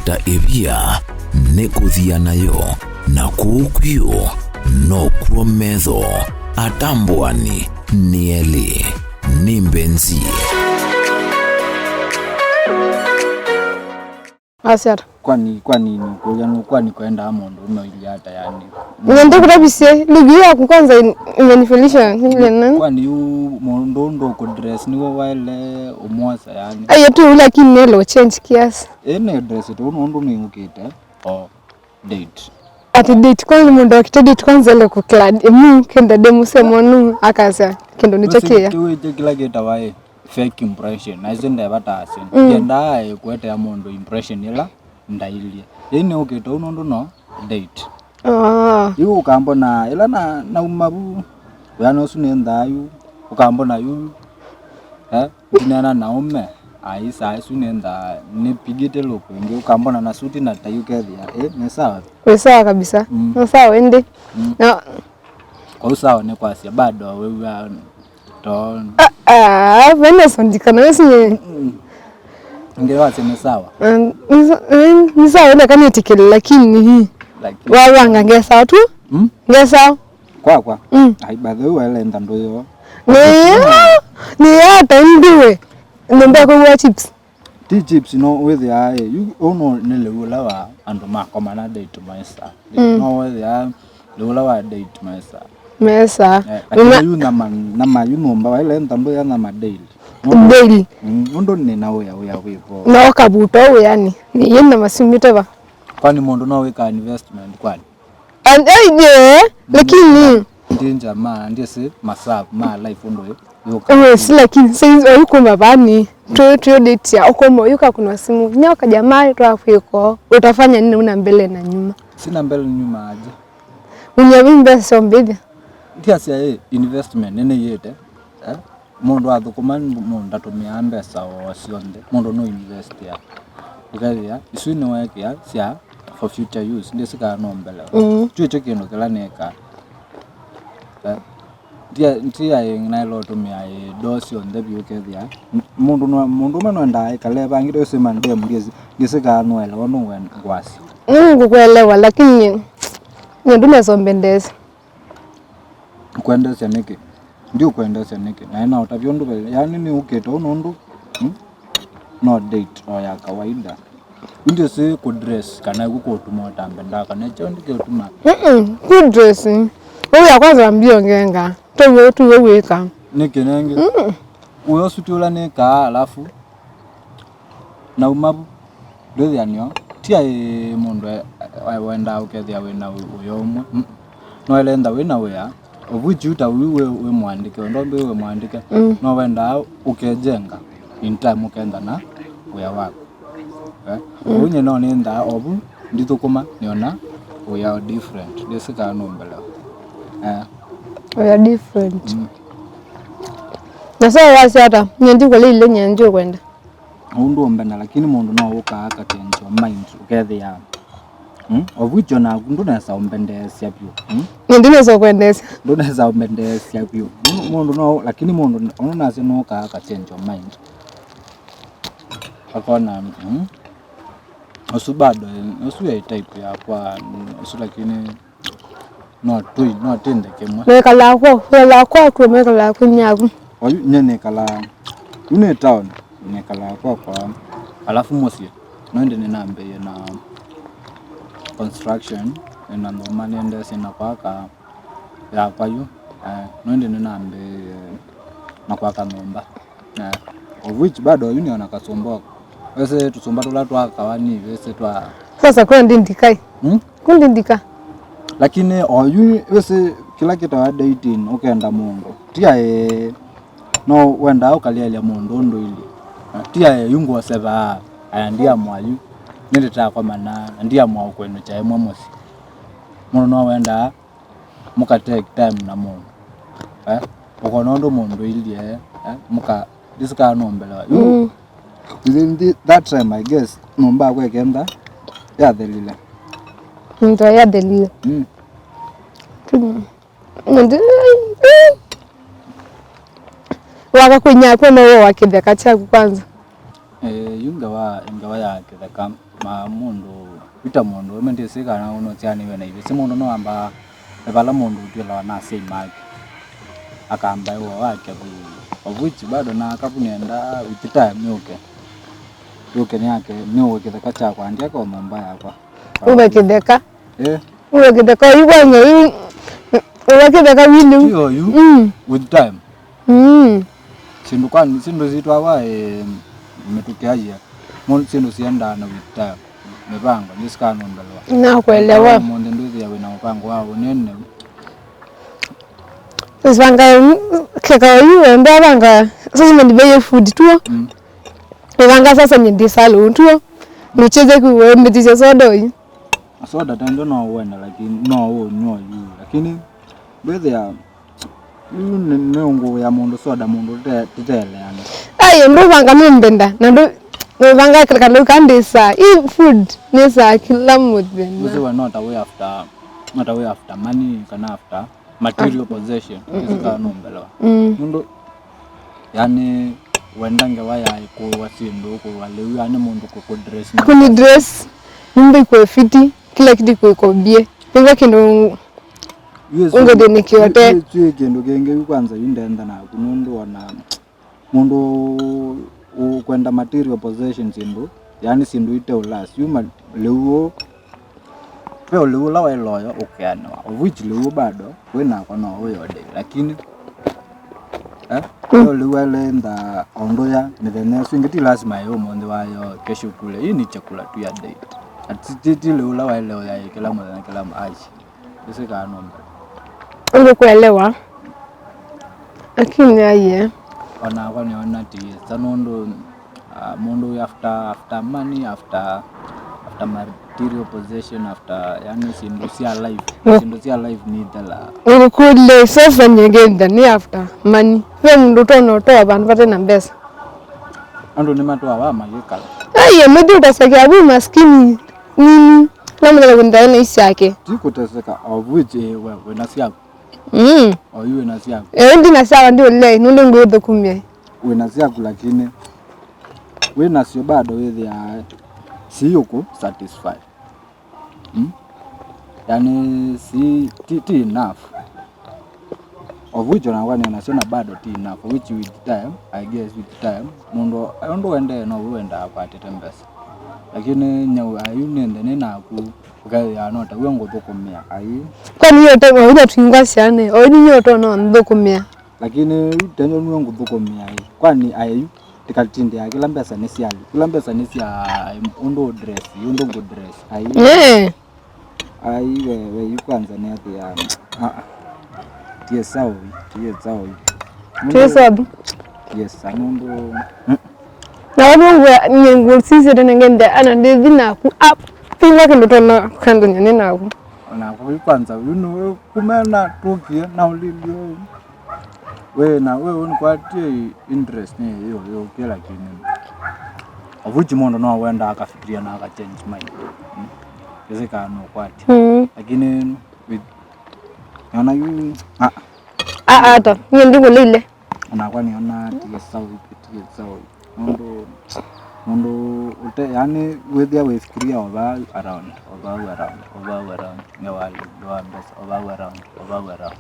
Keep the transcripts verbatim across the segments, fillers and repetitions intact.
Ta ĩvia nĩkũthia nayo, na kũu kwĩũ nokw'o metho. Atambũani nĩ elĩ, nĩ mbenzi. Asya ata? Kwani, kwani nũkũlya nũ, kwani kwendaa mũndũ ũmwe ilya ata yani? Nye ndĩkũtavisye, ligi yaku kwanza in-, imenifelisha nile nani? Kwani yu mũndũ ndũkũ dress nĩwe waile ũmwosa yani? Aye tu, lakini nelo change kiasi. Ĩĩ nĩ dress tu nũndũ nĩũkĩte o date. Ati date, kwani mũndũ akĩte date kwanza ele kũclad ĩmu kenda de mũsemo nũ akasya kĩndũ nĩkyo kĩya. Kĩu ĩkyo kĩla kĩtawa ĩ fake impression. Na isu ndeva ta acio. Mm. Ndiendaa ĩ kũetea mũndũ impression ĩla ndailyĩ. Ĩĩ nĩ ũkĩte ũu nũndũ no date. Ah. Yu ũkambona ĩla na, nauma vu, wĩana ũsu nĩ nthaa yu, ũkambona yu, eh, ndineena na ũme, ai, saa isu nĩ nthaa, nĩpigĩte lũkũ ĩngĩ, ũkambona na suti na tai ũkethĩa, eh, nĩ sawa. Wĩ sawa kabisa. Mm. Nĩ sawa ĩndĩ. Mm. Na Kwa hiyo sawa nĩ kwasya bado wĩw'a to. Ah, ah, Vanessa ndikana wesinye. Mm. Nge wasya nĩ sawa. Mm, nĩ sa-, eh, nĩ sawa ĩla kanĩtĩkĩle lakini hii. Lakini wawanga ngesawa tu. Mm? Ngesawa. Kwakwa. Mm. Ai, by the way, wele nthandũ yo. Nĩ ya, nĩ ya ta ndiwe. Nĩmba kũgũa chips. Ti chips no wĩthĩaa ĩ, yu ũũ no nĩ lĩu ũla wa andũ makomana date maisa. Mm. No wĩthĩaa lĩu ũla wa date maisa. Mesa. Eh, lakini yu nyama, nyama yu nyũmba waile nthandũ ya nyama daily. Daily. Mm, ũndũ nĩ na wĩa, wĩa wĩvo. Na ũkavuta wĩani. Nĩ yĩna masimite va. Kwani mũndũ no wĩka investment kwani? And, eh, yeah, lakini ndi jamaa, ndiye si masaa ma life ũndũ yũka. Eh, si lakini, si oyu kuma vani, tu, tu date ya, ũkoma oyu kakuna simu, nyoka jamaa, twakwĩko, utafanya nini una mbele na nyuma? Sina mbele nyuma aje. Unya vimbe sombithia. Ndiasya ĩ, investment, nene yete, eh? Mũndũ athũkũma, mũndũ ndatũmĩaa mbesa o syonthe. Mũndũ nũ invest ya. Ũkethĩa, isu nĩweekĩa sya for future use, ndĩsĩ kana no mbele. Mm. Kyu kyo kĩndũ kĩla nĩkaa. Eh, ndia, ndia naĩle ũtũmĩa ĩ ndoo syonthe vyũ ũkethĩa. M-, mũndũ nwa, mũndũ ũmwe nwendaa ĩkale vangĩ, ndĩsĩ mandemu, ndĩsĩ, ndĩsĩ kana nũelewa nũwe ngwasi. Mm, ngũkũelewa, lakini nye ndũnesa ũmbendesya. Kwendeesya nĩkĩ? Ndiũkwendeesya nĩkĩ? Naĩ naũtavya ũndũ ve, yaani nĩũkĩte ũũ nũndũ, mm, no date o ya kawaida. Yu ndĩsĩ kũ dress kana ĩku kũtuma ũtambe ndaka, na kyo ndĩkĩũtuma. Mm-mm, kũ dress. Ũu ya kwanza wambia ũngenga. Tũw'e, tũw'e wĩka. Nĩkĩ nengĩ? Mm-mm. Ũyo suti ũla nĩkaa, alafu nauma vu, ndwĩthĩa nĩo, ti aĩ mũndũ e-, e-, wendaa ũkethĩa wĩ na wĩ-, wĩa ũmwe. Mm. No elenda wĩ na wĩa, of which yu ta ũyu wĩ, wĩ mũandĩke, ũndũ mbĩ wĩ mũandĩke, mm, no wendaa ũkejenga in time ũkenda na wĩa waku. Eh? Mm. Ũu nye no nĩndaa o vu, ndithũkũma, nĩona wĩa different. Ndĩsĩ kana nũmbelewa. Eh. Wĩa different. Mm. Na so wasya ata, nye ndikũlĩile nye ndiũkwenda. Ũndũ ũmbene, lakini mũndũ no ũkaa akachange your mind, ũkethĩa, mm? Of which onaku ndũnesa ũmbendeesya vyũ, mm? Nĩ ndũnesa ũkwendeesya. Ndũnesa ũmbendeesya vyũ. Mũndũ, mũndũ no, lakini mũndũ, ũndũ nasyo no ũkaa akachange your mind. Akona, mm? Ũsu bado, ũsu ya type yakwa, mm, ũsu lakini No tũi, no tĩnde kĩmwe. Mekalaa kw'o, mekalaa kwaku, mekalaa kwĩ nyaku. Oyu nye nĩkalaa, yu nĩ town, nĩkalaa kwakwa. Alafu mũsyĩ, no ĩndĩ nĩnambĩĩe na construction, na nyũmba nĩendeesye na kwaka yakwa yu. Eh, no ĩndĩ nĩnambĩĩe na kwaka nyũmba. Eh, of which bado yu nĩona kasũmba wako. Wĩsĩ tũsũmba tũla twakawa nĩ wĩsĩ twa. Sasa kwendi ndikai. Hmm? Kundi ndika. Lakini oyu wĩsĩ kĩla kĩtawa dating ũkenda mũndũ. Ti aĩ no wendaa ũkalĩalya mũndũ ũndũ ili. Ti aĩ yu ngũsevaa aya ndia mwayu. Nĩndĩtakomana ndia mwaũ kwenu kyaĩ mwa mũsyĩ. Mũndũ no wendaa mũka take time na mũndũ. Eh? Ũkona ũndũ mũndũ ilyĩ, eh? Mũka, ndĩsĩ kana nũmbelewa. Yu, mm, within thi-, that time, I guess, nyũmba yakwa ĩkenda yathelile. Nyũmba yathelile. Mm. Mm. Waka kwinya kwa no wa kĩtheka kyaku kwanza. Eh, yu ngewa, ngewa ya kĩtheka, ma mũndũ, yu ta mũndũ ũme ndĩsĩ kana ũnũsyanĩwe na ivĩsĩ, mũndũ no amba vala mũndũ ũtwĩlawa na asyai make, akamba ĩwa wake vu, of which bado na akavu nenda with time yũke, yũke nĩake, nĩũwe kĩtheka kyakwa, ndiaka o nyũmba yakwa. Ũve kĩtheka. Eh. Ũve kĩtheka yu kwanya yu, ũve kĩtheka wili. Ti oyu. Mm. With time. Mm. Syĩndũ kwa, syĩndũ sitwawa, eh, mĩtũkĩ aia. Mo-, syĩndũ siendaa na with time. Mĩvango, nĩsikanumbelwa. Nakuelewa. Mũndũ ndwĩthĩa wĩna mũvango wa ũnene. Sivanga, mm, keka yu, enda vanga, sasa ndio bei food tuo. Mm. Ivanga sasa ndio salon tuo. Nicheze kuwe mbitise soda hii. Soda tendo no wenda, lakini no ũnywa yu. Lakini, ndwĩthĩa, yu nĩ, nĩ ũngũ ya mũndũ soda, mũndũ tũte-, tũteleana. Ai, ndũvanga nũmbenda, na ndũ, ndũvanga kĩla kandũ kandĩsaa. Ii food nĩsaa kĩla mũthenya. Ũsĩ we not away after, not away after money, kana after material possession. Ĩsu kaa nũmbelewa. Mm. Nũndũ, yani, wenda ngewa ya kũwa syĩndũ, kũwa lĩu, yani mũndũ kũkũ dress na kũni dress, nyũmba ĩkwĩ fiti, kĩla kitu ĩkwĩ kobie. Nĩvo kĩndũ Yu ĩsu, ũngũthĩnĩkĩa ũte. Yu, yu, yu kĩndũ kĩngĩ yu kwanza yu ndenda naku, nũndũ ona mũndũ ũkwenda material possessions syĩndũ, yani syĩndũ ite last. Yu ma-, lĩu ũũ, ve lĩu ũla waĩloyo ũkeanĩwa, of which lĩu bado wĩ nakwa no ũyode, lakini, eh, ve lĩu waĩle ntha o ũndũ ya mĩthenya ĩsu ĩngĩ, ti lazima ĩ ũmũnthĩ wayo, kesho kule. Hii ni chakula tu ya day. Ati ti, ti lĩu ũla waĩle ũyaĩ kĩla mũthenya, kĩla mũ-, ai. Ĩsĩ kaa nũmbe. Nĩngũkũelewa. Lakini aiye. Onakwa nĩona ti sa nũndũ, ah, mũndũ after, after money, after, after material possession, after, yani, syĩndũ sya life. Mm. Syĩndũ sya life nithelaa. Ngũkũlye, sasa nyengenda nĩ after money. Ve mũndũ ũtonya ũtoa vandũ vate na mbesa. Andũ nĩmatwawa magĩkala. Aiye, mũthi ũtasakĩa vu maskini nini. No mũthela kũndae na isyake. Ti kũteseka, of which, eh, we, wĩna syaku. Mm. Oyu wĩna syaku. Eh, ndi na syakwa ndi ũlei, nũndũ ngwĩthũkũmĩa. Wĩna syaku, lakini wĩnasyo bado wĩthĩaa siyũkũ satisfy. Mm? Yani, si, ti, ti enough. Of which onakwa nĩ nasyo na bado ti enough, of which with time, I guess with time, mũndũ ũndũ wendee no ũendaa kwatĩte mbesa. Lakini nyau ayu nĩnthe nĩ naku, ũkethĩa no taw'o ngũthũkũmĩa, ai. Kwani yo taw'o ina twingwa syane, o ini yo tona nthũkũmĩa. Lakini yu tenyo nĩwe ngũthũkũmĩa, ai. Kwani ayu, tikatindĩa kĩla mbesa nĩ sya, kĩla mbesa nĩ sya, ai, ũndũ dress, ũndũ ngũ dress, ai. Eh. Ai, we, we, yu kwanza nĩ atĩ ya, ah, ah. Tiye sawa, tiye sawa. Tiye sawa. Yes, nũndũ, mm. Na watu wangu, nye ngũsisye tena ngende, ana ndithi naku, ah, pingwa kĩndũ tona kandũnya nĩ naku. Ona kwa kwanza, you know, kumena tukie na ulilio. We na we unikwatie interest nĩ yo, yo kila kini. Of which mũndũ no wenda akafikiria na aka change mind. Mm. Ĩsĩ kaa no kwati. Mm. Lakini with, naona yu, ah. Ah, ah, ata. Nye ndikuleile. Onakwa nĩona tiye sawa, tiye sawa. Nũndũ, nũndũ ũte, yani, wĩthĩa wĩfikiria over around, over around, over around, ngewa, ngewa mbesa, over around, over around.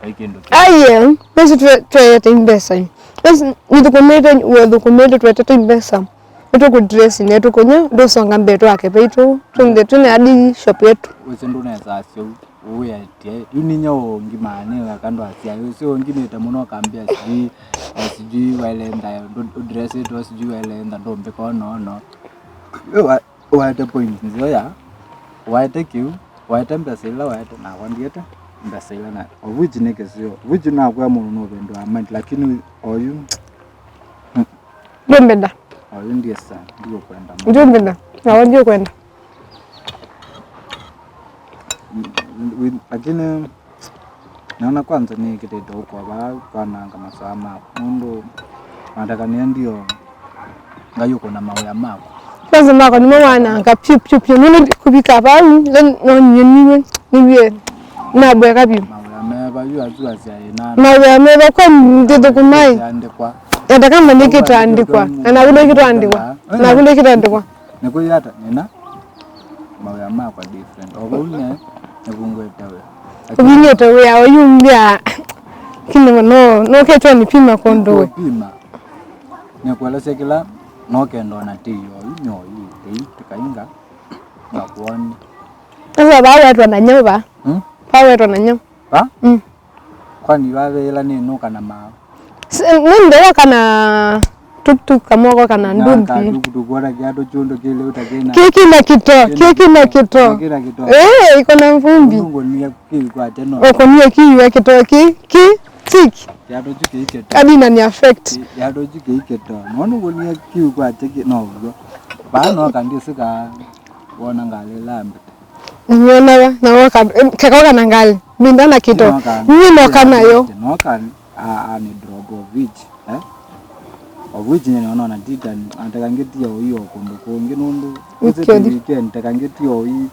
Vai kĩndũ kĩ- Aiye, nĩsĩ twe-, tweyete imbesa ĩ. Nĩsĩ nĩthũkũmĩte, ũthũkũmĩte, twetete imbesa. Nĩtũkũdress, nĩtũkũnya, ndũsonga mbee twake vaitũ. Twĩnthe, twĩna hadi shop yetu. Wĩsĩ ndũnesa asyo. Ũwĩatya, yu ninya ũngimaa nĩ aka ndwasya, yu si ũngimĩte mũno ũkambĩa sijui, eh, sijui waĩle ntha, ndũ-, ũdressĩtwe sijui waĩle ntha ndũmbĩka ũno ũno. Yu wa-, waete point nzeo ya, waete kĩu, waete mbesa ila waete, nakwa ndiete mbesa ila na, of which nĩ kĩseo, of which nakwĩa mũndũ nũvĩndũa mind, lakini oyu, mm. Ndũmbenda. Oyu ndiesa, ndiũkwenda mũno. Ndũmbenda. Nakwa ndiũkwenda. Wi-, lakini naona kwanza nĩkĩtĩte ũkwa vaa kwananga masaa maku, nũndũ nataka nĩendio Ngai ũkũna mawĩa maku. Kwanza makwa nĩmo wananga piũ, piũ, piũ. Nũndũ kũvika vau, then no nyie niwe, niwie nabweka piũ. Mawĩa meva yu asu asyaĩ na mawĩa meva kwa ndĩthũkũmaĩ. Andĩkwa. Ata kama nĩkĩtandĩkwa, na naku ndĩkĩtandĩkwa, naku ndĩkĩtandĩkwa. Nĩkwĩyata nĩna mawĩa makwa different. O vau ne nĩvungwĩte wĩa. Ũvingĩte wĩa ũyumbĩa. Lakini no, no ketwa nipima kũndũ we. Pima. Nĩkuelesya kĩla no kenda ona tei oyu, nyoyu, tei, tikainga, ngakuoni. Sasa vawetwa na nyau va? Hmm? Vawetwa na nyau. Va? Mm. Kwani vavĩla nĩ nũka na maaũ? Nĩ ndewa kana tuktuk kamoko kana nduthi. Tuktuk wala kiatu chundu kile utakina. Kiki na kito, kiki na kito. Kiki na kito. Eh, iko na mvumbi. Nungu ni kikwate no. Okonie kiwe kito ki, ki, tik. Kiatu chuke iketo. Adi na ni affect. Kiatu chuke iketo. Nungu ni kikwate ki no. Ba no kandi sika wona ngale lambe. Nĩnyonawa, na woka, em, keka woka na ngalĩ, mbinda na kĩto. Nĩnoka, nyie noka nayo. Noka, a, a, nĩ drop of which, eh? Of which nyie nĩona ona tita, nateka ngĩtia ũi o kũndũ kũngĩ nũndũ, okay, weekend, teka ngĩtia ũi,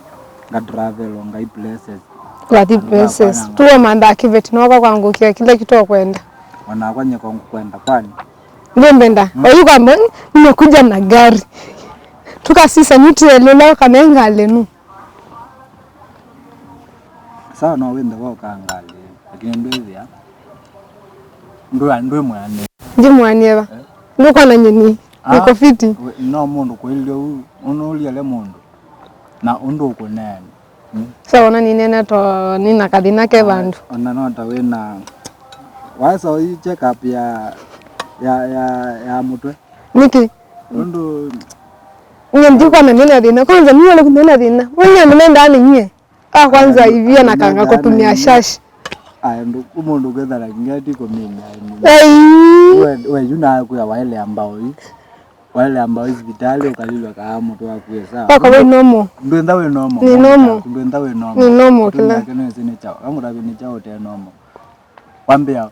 nga travel, o ngai places. Wathi places. Tuwe manda kiveti, noka kwangũkia kĩla kĩtokwenda. Onakwa nyie kwa ngũkwenda, kwani? Ndio mbenda. Mm. Oyu kwamba, nimekuja na gari. Tukasisa nyuti elilo kana ngalĩ nu. Sawa, no wende woka ngalĩ, lakini ndwĩthĩa ndwĩ, ndwĩ mwane. Ndi mwane va? Eh? Ndũkona nyeni. Ah, niko fiti. We, no mũndũ kũilye ũu, ũnũliele mũndũ. Na ũndũ ũkũneena. Mm. Sawa, ona ninene to nina kathĩna ke vandũ. Ona no ta wĩna, wasa ũi check up ya, ya, ya, ya mũtwe. Nĩkĩ? Ũndũ. Nye ndikwona nina thĩna. Kwanza niwe ũlekũ nina thĩna. Wenye mnenda ni nye. Ah, kwanza ivia na kanga kutumia shash. Aya, ndu, mũndũ kwethana ngati kũmina. Ai. We, we, yu na kuya waile ambao hii. Waile ambao hii sipitali, ũkalilwa kaa mũtwe waku wĩ sawa. Koko wĩ normal. Ndwenda wĩ normal. Ni normal. Ndwenda wĩ normal. Ni normal kila. Kĩla. Kĩnesi nĩ chao. Kama utabi nĩ chao te normal. Wambia,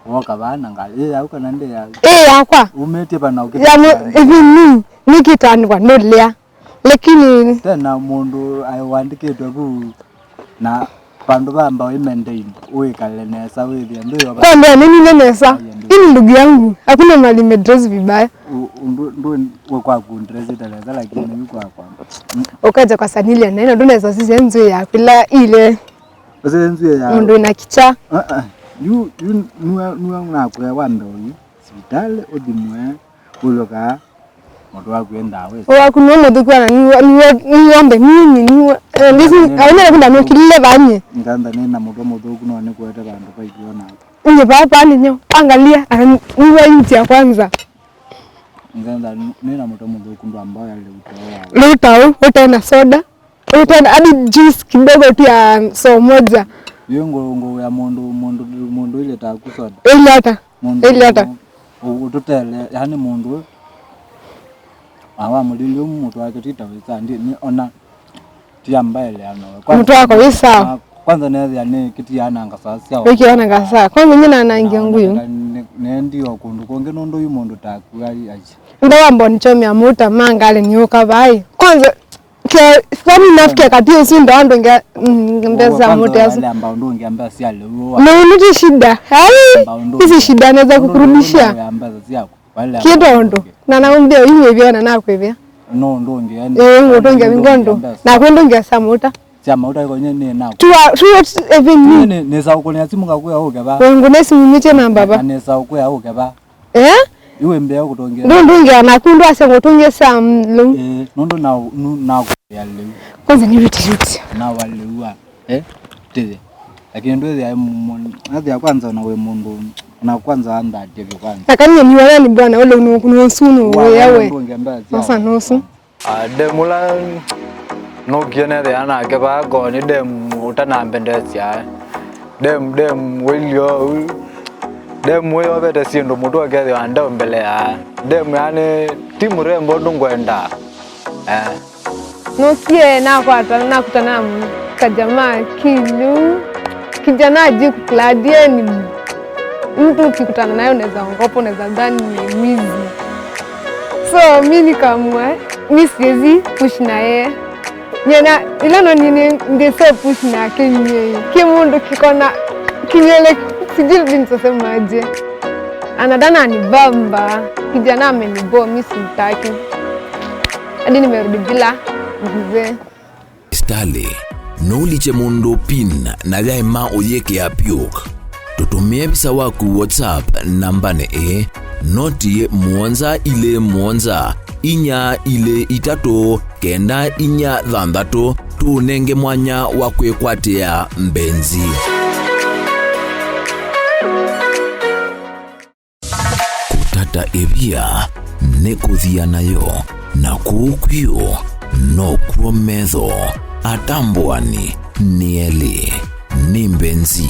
woka vaa na ngalĩ. Ĩ yaku kana ndĩ yaku? Ĩ yakwa. Umĩtie pana ũkĩta. Ya mu-, ivi ni, nikitandikwa ndũlĩa. Lakini tena mũndũ ai wandĩkĩtwe vu na vandũ va mbao imendein, wĩkale nesa, wĩthĩa ndũyo. Kwa mbea nĩnine nesa. Hii ni ndugu yangu. Hakuna mali imedress vibaya. U-, undu, ndu, we kwa kundress ita nesa, lakini yu kwa kwa. Mm. Ukaja kwa sanilia na ino ndunesa sisi nzui ya kula ile. Ose nzui ya. Mundu ina kicha. Ah, ah. Yu, yu, nuwa, nuwa nakwea wambe uyu. Sibitali, uthimwe, uloka. Mũndũ waku endaa wĩsa. Waku nĩwe mũthũku ana, nĩwe, nĩwe, nĩwe mbe, nini, nĩwe, eh, ndisi, aina kunda nokilile vanye. Nganda nĩ na mũtwe mũthũku no nĩkwete vandũ vaitũ ona. Nye papa ni nyo, angalia, ana, nĩwe yuti ya kwanza. Nganda nĩ na mũtwe mũthũku ndwamba ya leo utawa. Leo utawa, utena soda, utena hadi juice kidogo tu ya so moja. Yo ngo, ngo ya mũndũ, mũndũ, mũndũ ile ta ku soda. Ile hata. Mũndũ. Ili ata? Ũ-, ũtũtele, yani mũndũ ũyũ, na wamũlilye ũmũtwake tita wĩsa, ndi, ni, ona, tiamba eleano. Kwanza, mũtwe wako wĩ sawa? Na kwanza nethĩa nĩ kĩtiana ngasa sya. Wĩkĩona ngasa. Kwanza nyina nangia nguyu. Nĩ, nĩendie o kũndũ kũngĩ nũndũ yu mũndũ taku ai, ai. Ndo wambonichomia mũta mangali niũka vai. Kwanza, Ke, funny enough, ke kati ũsu ndo andũ nge, mm, mbesa mũte asu. Wale ambao ndo nge mbesa cia leo. Na uniti shida. Hai, hizi shida naweza kukurudishia. Kidogo. Na naambia hiyo hivyo na nakwevea. No ndo nge. Eh, ngo ndo nge ngondo. Na kwendo nge samuta. Cia mauta iko nye ni na. Tu tu even me. Ni ni sa uko ni simu ka kuya ukeva. Ngo nesi mumite na baba. Ni sa uko ya ukeva. Eh? Iwe mbea kũtongea. Ndũ ndũngĩa naku ndwasya ngũtũngĩe saa lĩu. Eh, nũndũ na, nu, na kũya lĩu. Kwanza nĩ viti viti. Na wa lĩu wa. Eh? Tĩthĩ. Lakini ndwĩthĩa nathĩa kwanza na wĩ mũndũ na kwanza andhatie vyo kwanza. Lakini ni wewe ni bwana ule unukunusu wewe. Sasa nusu. Ah, dem ũla nũkie nethĩa nake vaa koo nĩ dem ũtanambendesya. Dem, dem wĩlyo ũu. Dem wĩyovete syĩndũ mũtwe ũkethĩwa ndeo mbele ya. Dem yani ti mũrembo ũndũ ngwenda. Eh. Nũkie nakwata, nakutana na kajamaa kilu. Kijana hajui kukladi, yeye ni mtu ukikutana naye unaweza ogopa, unaweza dhani ni mwizi. So mi nikaamua mi siwezi push na yeye. Nyena ila no nini ndise push nake nyie. Ki mundu kikona kinywele sijui nitasemaje. Anadhani ananibamba, kijana ameniboo, mi simtaki. Hadi nimerudi bila mzee. Stanley, no ũlikye mũndũ pin na yaema ũyĩkĩa PUK? Tũtũmĩe visa waku WhatsApp nambanĩ ĩĩ, noti mũonza ilĩ mũonza, inya ilĩ itatũ, kenda inya thanthatũ, tũũnenge mwanya wa kwĩkwatĩa mbenzi. Kũtata ĩvia nĩ kũthia nayo, na kũu kwĩũ nokw'o metho atambũani nĩ elĩ. Nĩ mbenzi.